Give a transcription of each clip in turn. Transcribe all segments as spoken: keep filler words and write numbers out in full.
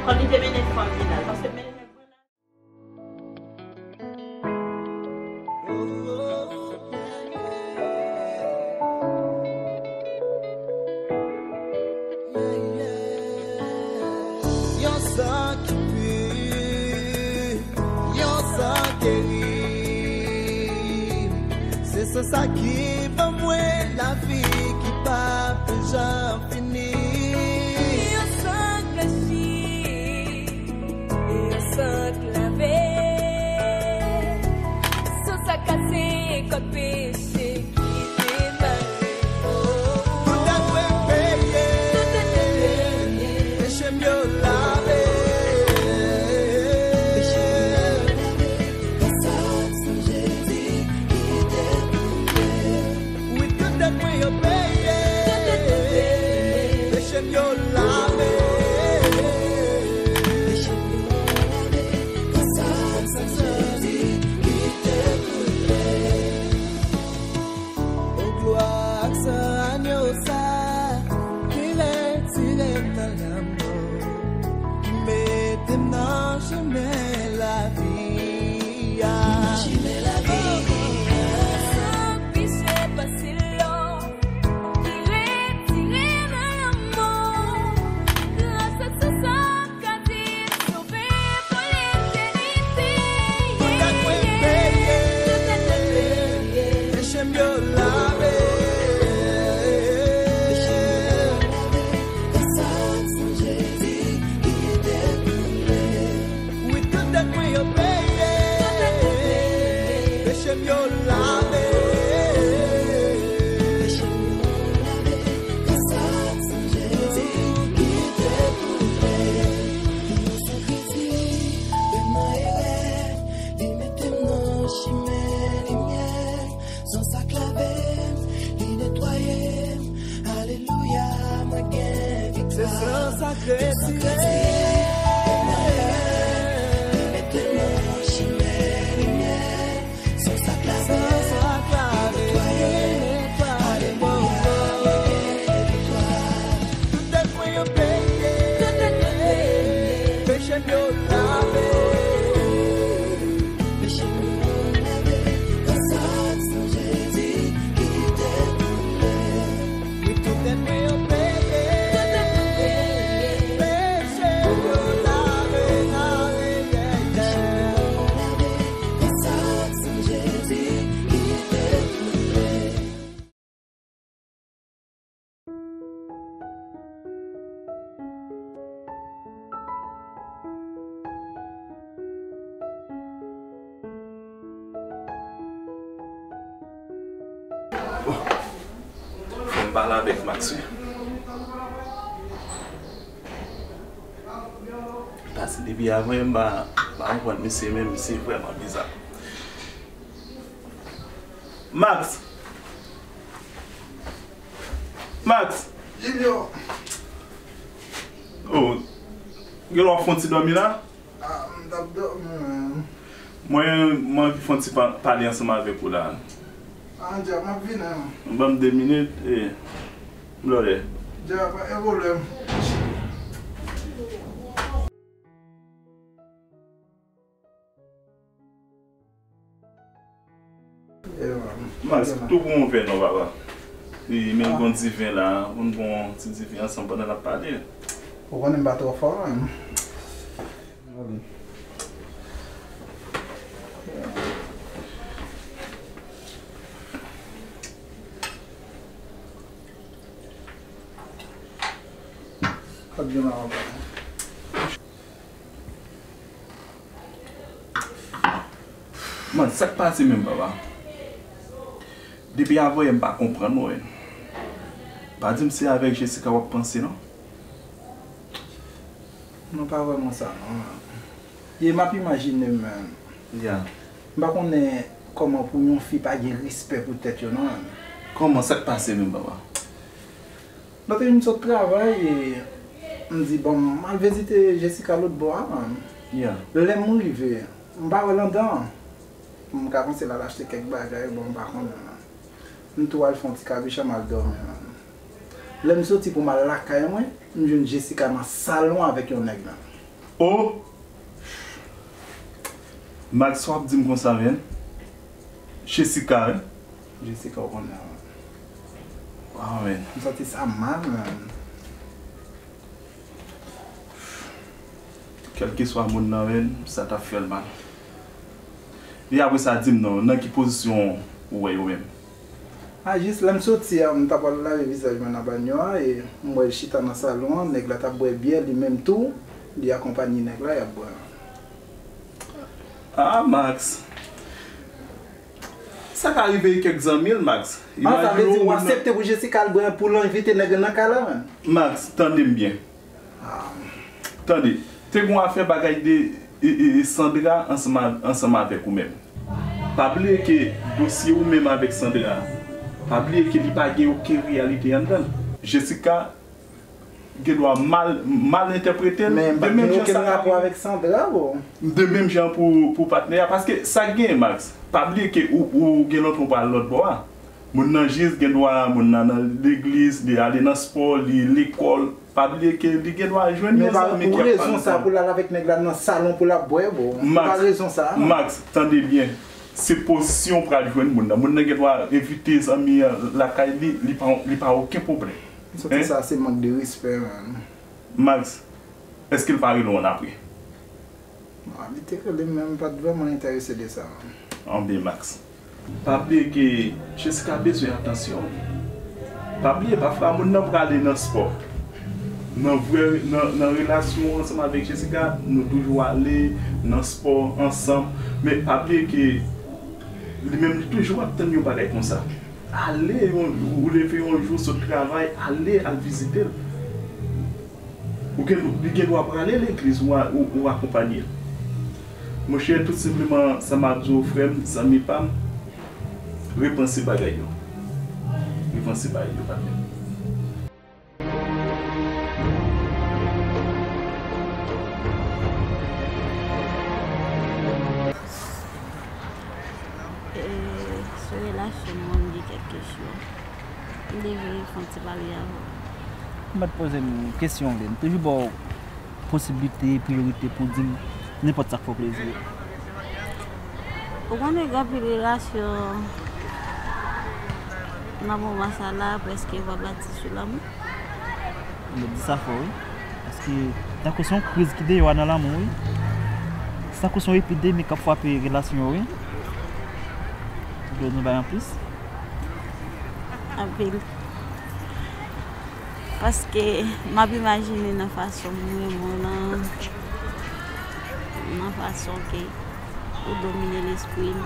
Fanmi te mennen fanmi l al, paske mennen Yon san ki pi, yon san geri. Se san sa ki ban mwen lavi ki p ap janm fini. Yon san k blanchi, yon san k lave. San sa k kase kòd peche ki te mare. Tout dèt mwen peye, tout dèt mwen peye. Peche m yo lave. Peche m yo lave. San san Jezi ki te koule. Wi, tout dèt mwen yo peye. Tout dèt mwen peye. Peche m yo lave. Peche m yo lave. San san Jezi ki te koule. O glwa ak san anyo sa ki retire m nan lanmò, ki mete m nan chimen lavi a. Nan chimen lavi a. San peche pase lò, ki retire nan lanmò. Gras ak san sa ka di m sove pou letenite. Tout dèt mwen peye. Tout dèt mwen peye. Peche m yo lave. Peche m yo lave. Gras ak san Jezi ki te koule. Wi, tout dèt mwen yo peye. Tout dèt mwen peye. Peche m yo lave. Peche m yo lave. Gras ak san Jezi ki te koule. Li yon sakrifis, li mete m nan chimen limyè. San sa k lave m, li netwaye m. Alelouya, mwen gen viktwa. Se san sa k retire. Li mete m nan chimen limyè. San sa k lave m, li netwaye m. Alelouya, mwen gen viktwa. Tout dèt mwen yo peye. Tout dèt mwen peye. Peche m yo lave. Peche m yo lave. Gras ak san Jezi ki te koule. Wi, tout dèt mwen yo peye. Tout dèt mwen peye. Peche m yo lave, lave, yeah, yeah. Peche m yo lave. Gras ak san Jezi ki te koule. Fò m pale avèk Max, wi. Paske depi avan, m pa, pa konprann misye menm, misye vrèman biza. Max! Max! Junior! Oh, gen lè w ap fè yon ti dòmi la? Ah, m t ap dòmi, menm. Mwen, m anvi fè yon ti pa-, pale ansanm avèk ou la. Ah, dja, m ap vini, menm. Ban m de minit, e, m lòlè. Dja, pa gen pwoblèm. Max, tou pou yon vè non, papa. E, men l gon diven la, nou bon ti diven ansanm pandan n ap pale. Ou konnen m pa twò fò, menm. Kòb yo nan anba. Man, sa k pase menm, papa? Depi avanyè m pa konprann ou, wi. Pa di m se avèk Jessica w ap panse, non? Non, pa vrèman sa, non. E m ap imajine m, ya, m pa konnen kòman pou yon fi pa gen respè pou tèt yo, non. Kòman, sa k pase menm, papa? Lòt jou m sot travay e m di, bon, m al vizite Jessica lòt bò a, man. Ya. Lè m rive, m pa wè l anndan. M ka panse l al achte kèk bagay, bon, m pa konnen, man. M tou al fè yon ti kabicha, m al dòmi, man. Lè m soti pou m al lakay mwen, m jwenn Jessica nan salon avèk yon nèg, man. Oh! Max, w ap di m konsa, menn? Jessica, wi. Jessica, w konnen, wi. Waw, menn. M santi sa mal, menn. Kèlkeswa moun nan, menn, sa t ap fè l mal. E apre sa, di m non, nan ki pozisyon ou wè yo menm? A, jis lè m soti a, m t ap al lave vizaj mwen nan banyo a, e m wè l chita nan salon an, nèg la t ap bwè byè, li menm tou, li akonpanye nèg la, y ap bwè. A, Max. Sa ka rive kèk zanmi l, Max. An, sa vle di ou aksepte pou Jessica al bwè pou l envite nèg nan kay la, menn? Max, tande m byen. Tande, te gon afè bagay de e, e, e Sandra ansanm a, ansanm avèk ou menm. Pa bliye ke dosye ou menm avèk Sandra, pa bliye ke li pa gen okenn reyalite anndan l. Jessica gen dwa mal, mal entèprete l. Men m pa gen okenn rapò avèk Sandra, bon. De menm jan pou, pou patnè a, paske sa k genyen, Max, pa bliye ke ou, ou gen lontan ou pa al lòt bò a. Moun nan jis gen dwa, moun nan nan legliz, li ale nan spò, li lekòl. Pa bliye ke li gen dwa jwenn yon zanmi ki ap pale. Men pa pou rezon sa pou l al avèk nèg la nan salon pou l ap bwè, bon. Max, pa rezon sa, non. Max, tande byen. Se pozisyon w pral jwenn moun nan. Moun nan gen dwa envite zanmi an lakay li, li pa, li pa okenn pwoblèm. M santi sa se mank de respè, menn. Max, èske l pa rele w annapre? Bon, li te rele m, men m pa t vrèman enterese de sa. Anben, Max, pa bliye ke Jessica bezwen atansyon. Pa bliye, pafwa, moun nan prale nan spò. Nan vrè, nan, nan relasyon ansanm avèk Jessica, nou toujou ale nan spò ansanm. Men pa bliye ke li menm, li toujou ap tann yon bagay konsa. Ale, yon, ou leve yon jou, sot travay, ale, al vizite l. Ou gen, li gen dwa prale legliz, ou a, ou, ou akonpanye l. Monchè, tout senpleman, sa m ap di w, frè m, zanmi pa m, repanse bagay yo. Repanse bagay yo, patnè m. E, sou relasyon nou an, m gen kèk kesyon. M te vle fè yon ti pale avè w. M pa t poze m kesyon, vre. M toujou ba w posiblite, priyorite pou w di m nenpòt sa k fè w plezi. Ou konnen gen anpil relasyon nan moman sa la, prèske pa bati sou lanmou. M ap di sa fò, wi. Paske tankou se yon kriz ki deyò a nan lanmou, wi. Se tankou se yon epidemi k ap frape relasyon yo, wi. Ou bezwen bay anplis? Anpil. Paske m ap imajine nan fason m renmen w lan, nan fason ke ou domine lespri m.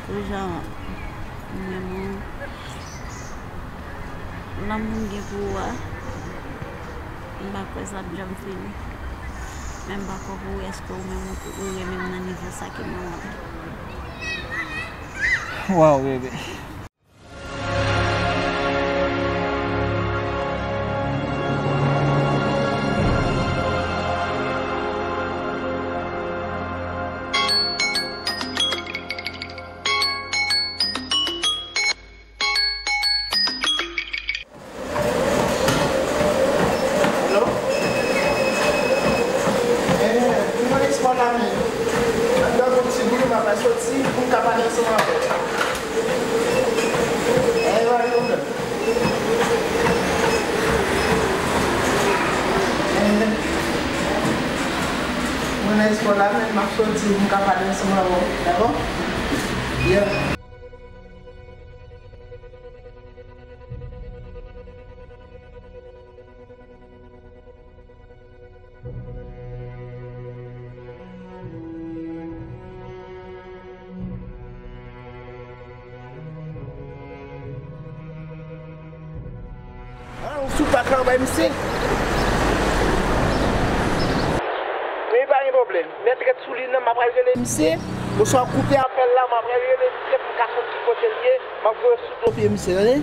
Pou jan m renmen w. Lanmou m gen pou ou a, m pa kwè sa ap janm fini. Men m pa kwè pou ou, èske ou menm ou, ou renmen m nan nivo sa ke mwen renmen? Waw, bebe. Hello? Eh, mwen espò la, men. Anndan gon ti bri, m ap soti pou m ka pale ansanm avè w. Eh, pa gen pwoblèm. Eh, mwen nan espò la, men m ap soti pou m ka pale ansanm avè w, dakò? Yeah. Ah, ou sou pa ka anba misye. Men pa gen pwoblèm. Mèt rèt sou li nan, m ap al rele misye. Oswa koupe apèl la, m ap al rele misye pou m ka konn ki kote l ye. M ap voye sou do pye misye, tande?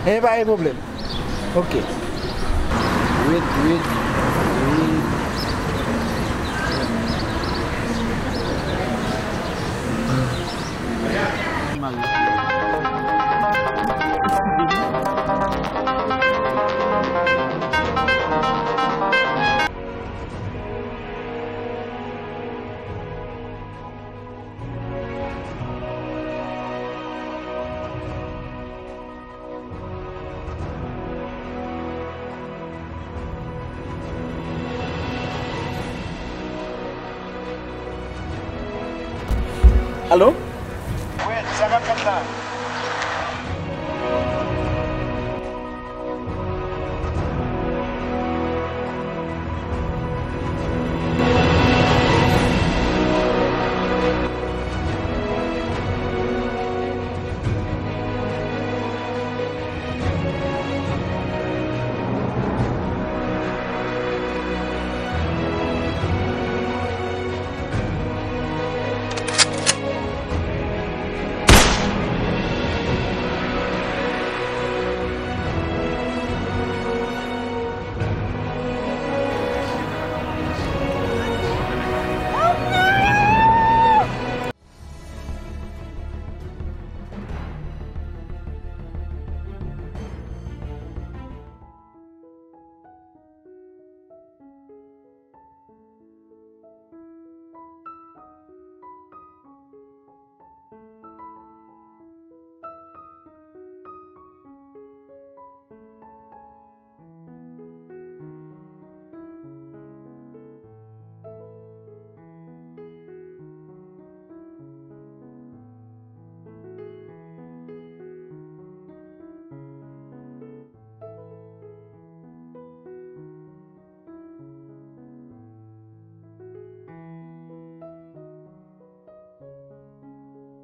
Enben, pa gen pwoblèm. Ok. Wait, wait, wait. Mari. Alo? Wi, sa k ap fèt la?